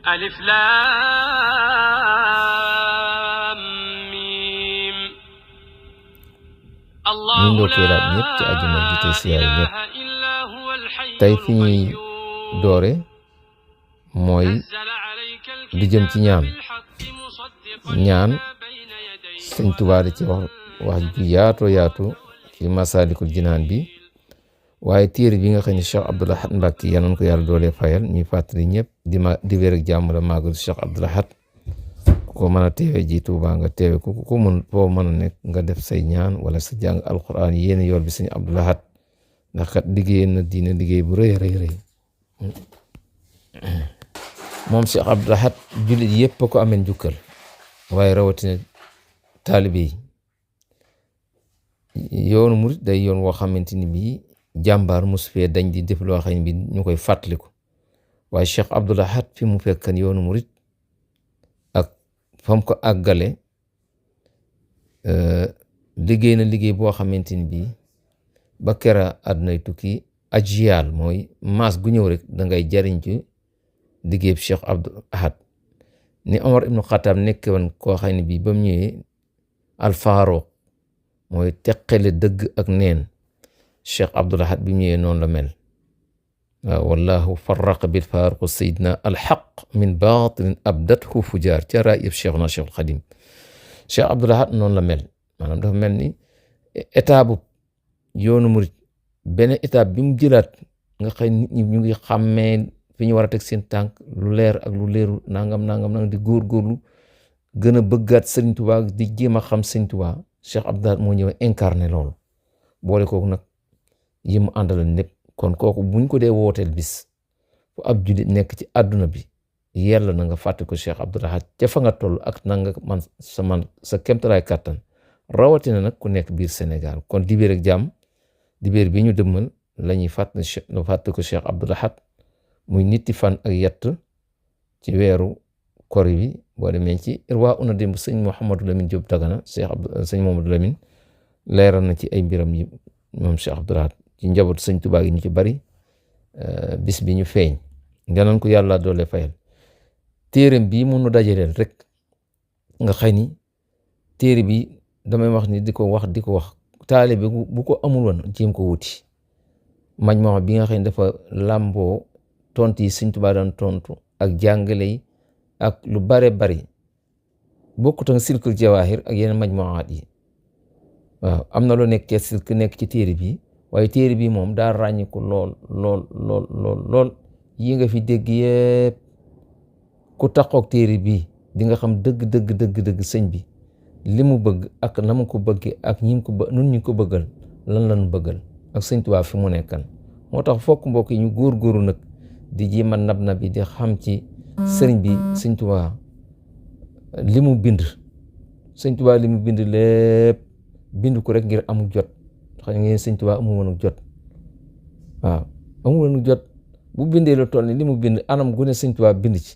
ألف لام ميم ñu ndokkeelaat ñëpp ci àjjuma ji tey siyaare ñëpp tey fi ñuy doore mooy lu jëm ci ñaan Sëñ Tuubaa ci wax ju yaatoo yaatu ci Masaalikul Jinaan bi waaye téere bi nga xam ne Cheikh Abdoul Ahad Mbacké yal na ko yàlla doole fayal ñuy fàttali ñëpp di wér ak jàmm la màggal Cheikh Abdoul Ahad ku ko mën a teewe ji Tuubaa nga teewe ku ko mën foo mën a nekk nga def say ñaan wala sa jàng alquran yéen yool bi Sëñ Abdoul Ahad ndax kat liggéey na diine liggéey bu rëy rëy rëy moom Cheikh Abdoul Ahad jullit yëpp a ko ameen njukkal waaye rawatina taalibe yi yoonu murit day yoon woo xamante ni bii jàmbaar mosu fee dañ di def loo xam ne bi ñu koy fàttaliku waaye Cheikh Abdoul Ahad fi mu fekkan yoonu murit ak fam ko àggale liggéey na liggéey boo xamante ni bii ba kera àddunay tukki ajiyaal mooy maas gu ñëw rek da ngay jariñ ci liggéey Cheikh Abdoul Ahad ni Omar ibnu Xattaab nekk woon koo xam ne bii ba mu ñëwee alfaaruq mooy teqale dëgg ak neen Cheikh Abdoul Ahad bi mu ñëwee noonu la mel waaw wallahu farraqa bil faaruq sayidna alxaq min baatilin abdathu fujaar ca raayib Cheikhuna Cheikhul Xadim Cheikh Abdoul Ahad noonu la mel maanaam dafa mel ni état bu yoonu murit benn étape bi mu jëlaat nga xëy nit ñi ñu ngi xàmmee fi ñu war a teg seen tànk lu leer ak lu leeru nangam di góorgóorlu gën a bëggaat Sëriñ Tuubaa di jéem a xam Sëriñ Tuubaa Cheikh Abdoul Ahad moo ñëw incarné loolu boole kooku nag yi mu àndal lépp kon kooku buñ ko dee wooteel bis fu ab jullit nekk ci àdduna bi yàlla na nga fàtte ko Cheikh Abdoul Ahad ca fa nga toll ak na nga sa kemtalaay kàttan rawatina nag ku nekk biir Sénégal kon dibéer ak jàmm dibéer bi ñu dëmmal la ñuy fàtte ko Cheikh Abdoul Ahad muy nitti fan ak yett ci weeru kori bi boo demee ci irwaa una démb sëñ Mouhamadou Lamine Diop Dagana sëñ Mouhamadou Lamine leeral na ci ay mbiram yi moom Cheikh Abdoul Ahad ci njabootu Sëñ Tuubaa gi ñu ci bari bis bi ñu feeñ nganan ko yàlla doole fayal téereem bii mënu dajaleel rek nga xëy ni téere bi damay wax ni di ko wax taalibe bu ko amul woon jéem ko wuti majmuwa bi nga xam ne dafa làmboo tontu yi Sëñ Tuubaa daan tontu ak jàngale yi ak lu bare bari bokkut ak silkul jawaahir ak yeneen majmuwaat yi waaw am na lu nekk ci silk nekk ci téere bi waaye téere bi moom daa ràññi ko lool yi nga fi dégg yëpp ku taxook téere bi di nga xam dëgg sëñ bi li mu bëgg ak na mu ko bëggee ak nun ñu ko bëggal lan lañu bëggal ak Sëñ Tuubaa fi mu nekkan moo tax fokk mbokk yi ñu góorgóoru nag di jéem a nab bi di xam ci sëriñ bi Sëñ Tuubaa li mu bind Sëñ Tuubaa li mu bind lépp bind ko rek ngir amul jot xam ngeen Sëñ Tuubaa amul woon jot waaw amul woon jot bu bindee lu toll ni li mu bind anam gu ne Sëñ Tuubaa bind ci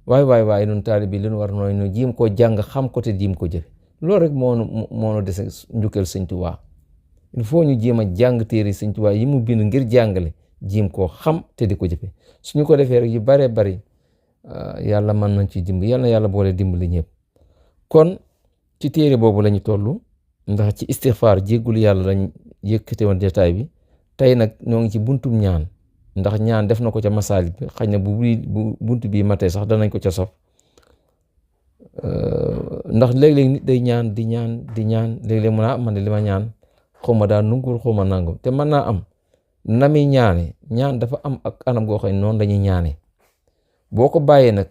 waaye nun taalibe bi li nu war nooy nu jéem koo jàng xam ko te jéem ko jëfe loolu rek moo dese njukkal Sëñ Tuubaa il faut ñu jéem a jàng téere Sëñ Tuubaa yi mu bind ngir jàngale jéem koo xam te di ko jëfe suñu ko defee rek yu bare bari yàlla mën nañ ci dimbali yàlla boole dimbali ñëpp kon ci téere boobu lañu toll ndax ci istixfaar jéggul yàlla lañ yëkkate woon jotaay bi tey nag ñoo ngi ci buntum ñaan ndax ñaan def na ko ca Masaalik bi xëy na bu buntu bii matee sax danañ ko ca sof ndax léeg-léeg nit day ñaan di ñaan léeg-léeg mun a man de li ma ñaan xaw ma daal nungul xaw ma nangam te mën naa am na muy ñaan dafa am ak anam goo xam ne noonu lañuy ñaane boo ko bàyyee nag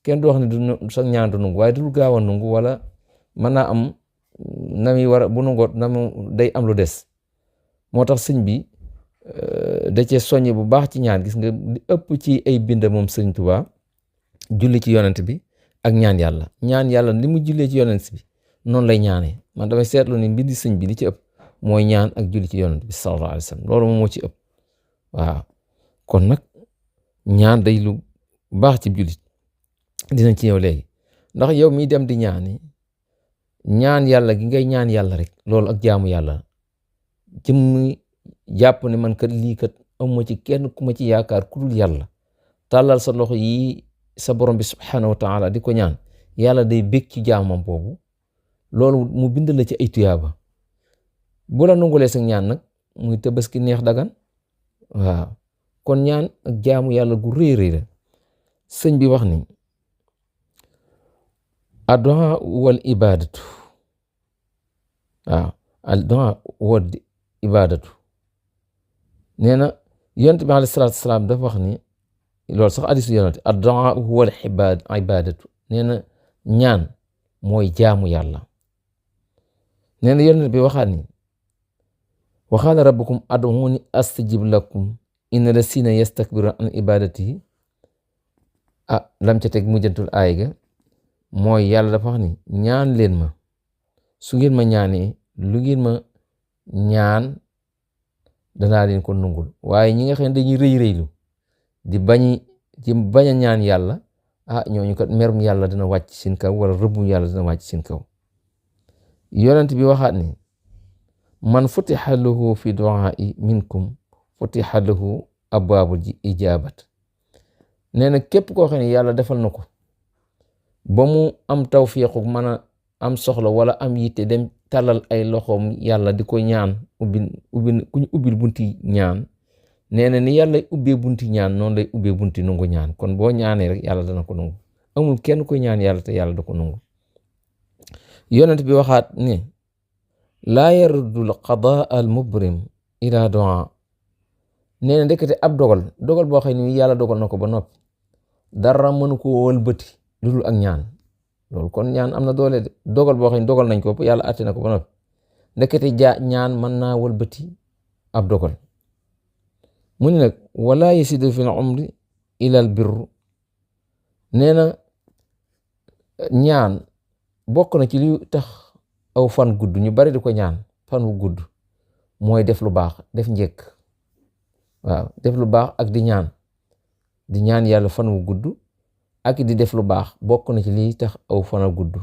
kenn du wax ne du sax ñaan du nungu waaye du gaaw a nungu wala mën naa am na muy war a bu nungoot na mu day am lu des moo tax sëñ bi da cee soññe bu baax ci ñaan gis nga li ëpp ci ay bind moom Sëñ Tuubaa julli ci yonent bi ak ñaan yàlla li mu jullee ci yonent bi noonu lay ñaanee man damay seetlu ni mbindi sëñ bi li ci ëpp mooy ñaan ak julli ci yonent bi sallallahu alayhi wa sallam loolu moom moo ci ëpp waaw kon nag ñaan day lu baax ci jullit dinañ ci ñëw léegi ndax yow miy dem di ñaan yàlla gi ngay ñaan yàlla rek loolu ak jaamu yàlla jëmmi jàpp ne man kat lii kat amuma ci kenn ku ma ci yaakaar ku dul yàlla tàllal sa loxo yi sa borom bi subhanahu wa taala di ko ñaan yàlla day bég ci jaamam boobu loolu mu bind la ci ay tuyaaba bu la nangulee sa ñaan nag muy tabaski neex dagan waaw kon ñaan ak jaamu yàlla gu rëy rëy la sëñ bi wax ni addu'a wal ibadatu waaw addu'a wal ibadatu nee na yonent bi alayhi salaatu wasalaam dafa wax ni loolu sax hadiisu yonent addu'a wal ibadatu nee na ñaan mooy jaamu yàlla nee na yonent bi waxaat ni wa qaala rabbukum ad'uuni astajib lakum inna lasina yastakbiruna an ibadati lam ca teg mujjantul aay ga mooy yàlla dafa wax ni ñaan leen ma su ngeen ma ñaanee lu ngeen ma ñaan danaa leen ko nungul waaye ñi nga xam ne dañuy rëy rëylu di bañ a ñaan yàlla ñooñu kat merum yàlla dina wàcc seen kaw wala rëbbum yàlla dina wàcc seen kaw yonent bi waxaat ni man futiha lahu fi du'aa'i minkum futiha lahu abwaabul ijaabat nee na képp koo xam ne yàlla defal na ko ba mu am tawfiiqu mën a am soxla wala am yitte dem tàllal ay loxoom yàlla di ko ñaan ku ñu ubbil bunti ñaan nee na ni yàlla ubbee bunti ñaan noonu lay ubbee bunti nungu ñaan kon boo ñaanee rek yàlla dana ko nungu amul kenn koy ñaan yàlla te yàlla da ko nungu yonent bi waxaat ne laa yaruddul qadaa al mubrim ila du'a nee na ndekete ab dogal boo xam ne yàlla dogal na ko ba noppi dara mënu ko wëlbati lu dul ak ñaan loolu kon ñaan am na doole de dogal boo xam ne dogal nañ ko yàlla àtte na ko ba noppi ndekete ñaan mën naa wëlbati ab dogal mu ne nag wala yasidu fil umri ilal birru nee na ñaan bokk na ci li tax aw fan gudd ñu bari di ko ñaan fan wu gudd mooy def lu baax def njëkk waaw def lu baax ak di ñaan yàlla fan wu gudd ak di def lu baax bokk na ci li tax aw fan a gudd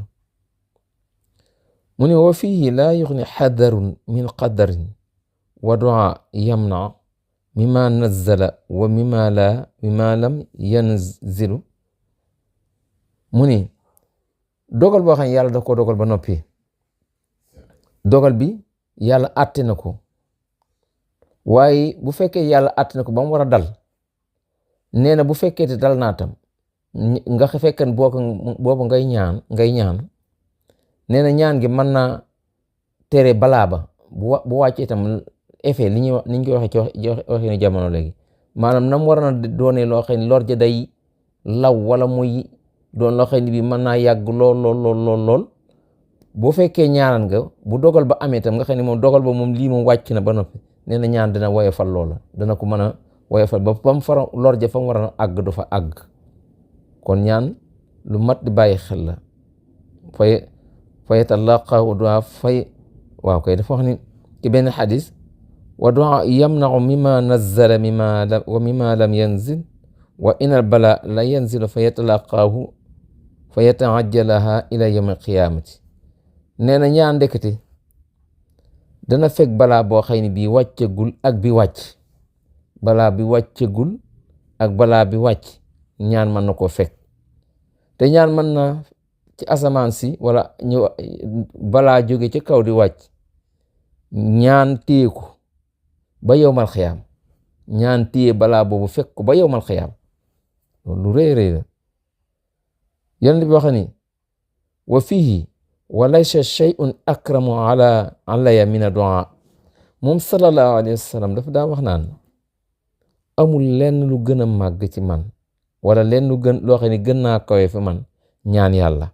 mu ne wa fihi laa yuxni xadarun min qadarin wa du'a yamna mimma nazzala wa mimma lam yanzilu mu ni dogal boo xam ne yàlla da ko dogal ba noppi dogal bi yàlla àtte na ko waaye bu fekkee yàlla àtte na ko ba mu war a dal nee na bu fekkee te dal naa tam nga fekkan boobu ngay ñaan nee na ñaan gi mën naa tere balaa ba bu wàccee tam effet li ñuy wax ni ñu koy waxee ci jamono léegi maanaam nam war na doonee loo xam ne lor ja day law wala muy doon loo xam ne bi mën naa yàgg lool boo fekkee ñaanan nga bu dogal ba amee tam nga xam ne moom dogal ba moom lii moom wàcc na ba noppi nee na ñaan dina woyofal loola dana ko mën a woyofal ba mu fara lor ja fa mu war a àgg du fa àgg kon ñaan lu mat di bàyyi xel la fayatalaqahu du'a waaw kay dafa wax ni ci benn xadis wa du'a yamna'u mimma nazzala wa mimma lam yanzil wa inal bala la yanzilu fayatalaqahu fayata'ajjalaha ila yawm al-qiyamati nee na ñaan ndekete dana fekk balaa boo xëy ni bii wàccegul ak bi wàcc balaa bi wàccegul ak balaa bi wàcc ñaan mën na koo fekk te ñaan mën na ci asamaan si wala ñu balaa jóge ci kaw di wàcc ñaan téye ko ba yowmal xiyaam ñaan téye balaa boobu fekk ko ba yowmal xiyaam loolu lu rëy rëy la yonent bi wax ni wa fihi wa laysa shay'un akramu alaya min ad-du'a moom sallallahu alayhi wa sallam dafa daa wax naan amul lenn lu gën a màgg ci man wala lenn lu gën loo xam ne gën naa kawe fi man ñaan yàlla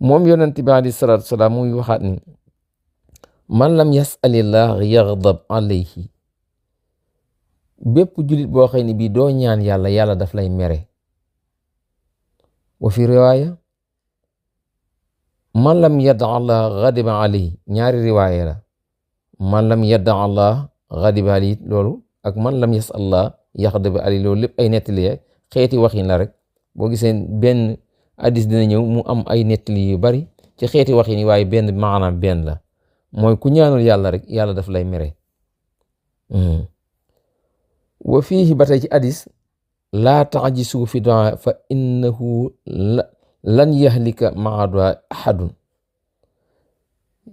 moom yonent bi alayhi salaatu wasalaam muy waxaat ni man lam yasalillah yaghdab alayhi bépp julit boo xam ne bii doo ñaan yàlla yàlla daf lay mere wa fi riwaaya man lam yad'a Allah ghadiba alayhi ñaari riwaaya la man lam yad'a Allah ghadiba alayhi loolu ak man lam yas'al Allah yaghdab alayhi loolu lépp ay nettali xeeti waxin la rek boo gisee benn hadis dina ñëw mu am ay nettali yu bari ci xeeti waxin yi waaye benn maanaam benn la mooy ku ñaanul yàlla rek yàlla daf lay mere wa fiihi ba tey ci hadis laa tajisu fi du'a fa innahu lan yahlika maa du'a ahadun.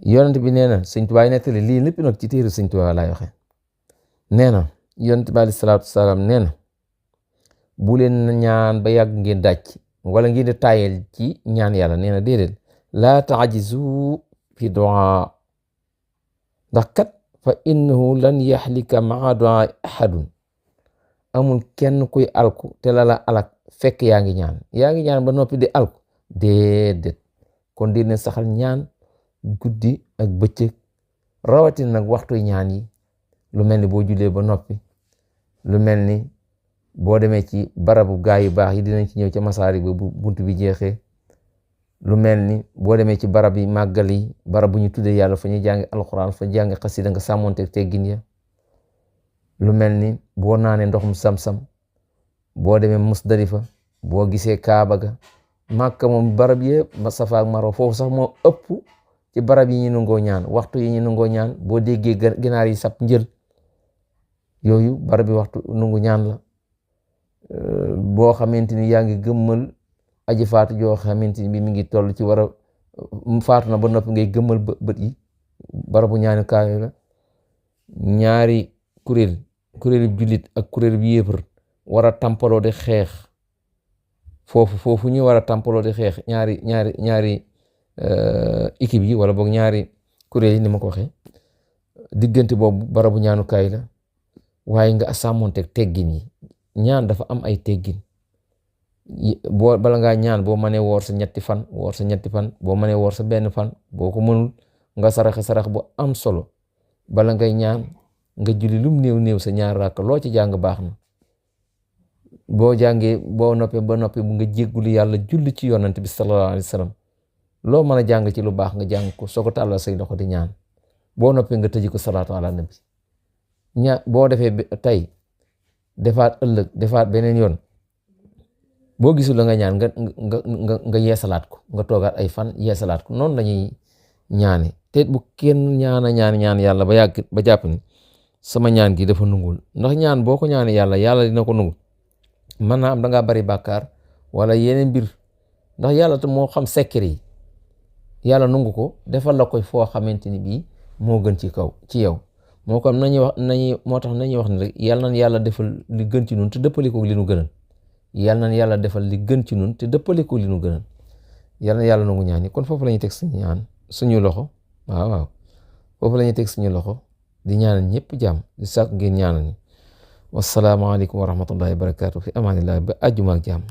yonent bi nee na Sëñ Tuubaa nettali lii lépp nag ci téere Sëñ Tuubaa laay waxe nee na yonent bi alayhi salaatu wasalaam nee na bu leen ñaan ba yàgg ngeen dàcc wala ngeen di tayel ci ñaan yàlla nee na déedéet laa tajisu fi du'a ndax kat fa innahu lan yahlika maa du'a ahadun. amul kenn kuy alku te la alak fekk yaa ngi ñaan ba noppi di alku déedéet. kon dina saxal ñaan guddi ak bëccëg rawatina nag waxtu ñaan yi lu mel ni boo jullee ba noppi, lu mel ni boo demee ci barabu gaa yu baax yi dinañ ci ñëw ca masaari ba bu bunt bi jeexee, lu mel ni boo demee ci barab yi màggal yi, barab bu ñu tuddee yàlla fa ñu jàng alxuraan fa jàng xasida nga sàmmonte teggin ya, lu mel ni boo naanee ndoxum sam-sam, boo demee Musdalifa, boo gisee Kaaba ga, Màkka moom barab yëpp ma Safa ak Marwa foofu sax moo ëpp ci barab yi ñu nangoo ñaan, waxtu yi ñu nangoo ñaan. boo déggee ginaar yi sab njël yooyu barab yi waxtu nangu ñaan la. boo xamante ni yaa ngi gëmmal aji faatu joo xamante ni bi mi ngi toll ci war a faatu na ba noppi ngay gëmmal bët yi, barabu ñaani kaay la. ñaari kuréel jullit ak kuréel bi yéefar war a tampaloo di xeex foofu ñu war a tampaloo di xeex ñaari équipe yi wala boog ñaari kuréel yi ni ma ko waxee, diggante boobu barabu ñaanukaay la. waaye nga sàmmonteeg teggin yi, ñaan dafa am ay teggin. bala ngaa ñaan boo mënee woor sa ñetti fan boo mënee woor sa benn fan, boo ko mënul nga sarax bu am solo. bala ngay ñaan nga julli lum néew sa ñaar rakk loo ci jàng baax na. boo jàngee boo noppee ba noppi bu nga jéggulu yàlla julli ci yonent bi sallallahu alayhi wa sallam. loo mën a jàng ci lu baax nga jàng ko, soo ko tàllal say loxo di ñaan. boo noppee nga tëji ko salaatu ala nabi. boo defee tey defaat ëllëg defaat beneen yoon, boo gisul la nga ñaan nga yeesalaat ko, nga toogaat ay fan yeesalaat ko. noonu lañuy ñaane. te bu kenn ñaan yàlla ba yàgg ba jàpp ni sama ñaan gi dafa nungul. ndax ñaan boo ko ñaane yàlla dina ko nungul. mën naa am dangaa bari bàkkaar wala yeneen mbir, ndax yàlla te moo xam secret yi. yàlla nungu ko defal la koy foo xamante ni bii moo gën ci yow. moo tax nañuy wax ne rek yàlla na yàlla defal li gën ci nun te dëppale ko li nu gënal. yàlla na yàlla defal li gën ci nun te dëppale ko li nu gënal. yàlla na yàlla nangu ñaan yi. kon foofu la ñuy teg suñu loxo. waaw foofu la ñuy teg suñu loxo di ñaanal ñëpp jàmm, di sàkk ngeen ñaanal ñi. wasalaamaaleykum wa rahmatullahi wa barakaatu. fi amaanillah ba àjjuma ak jàmm.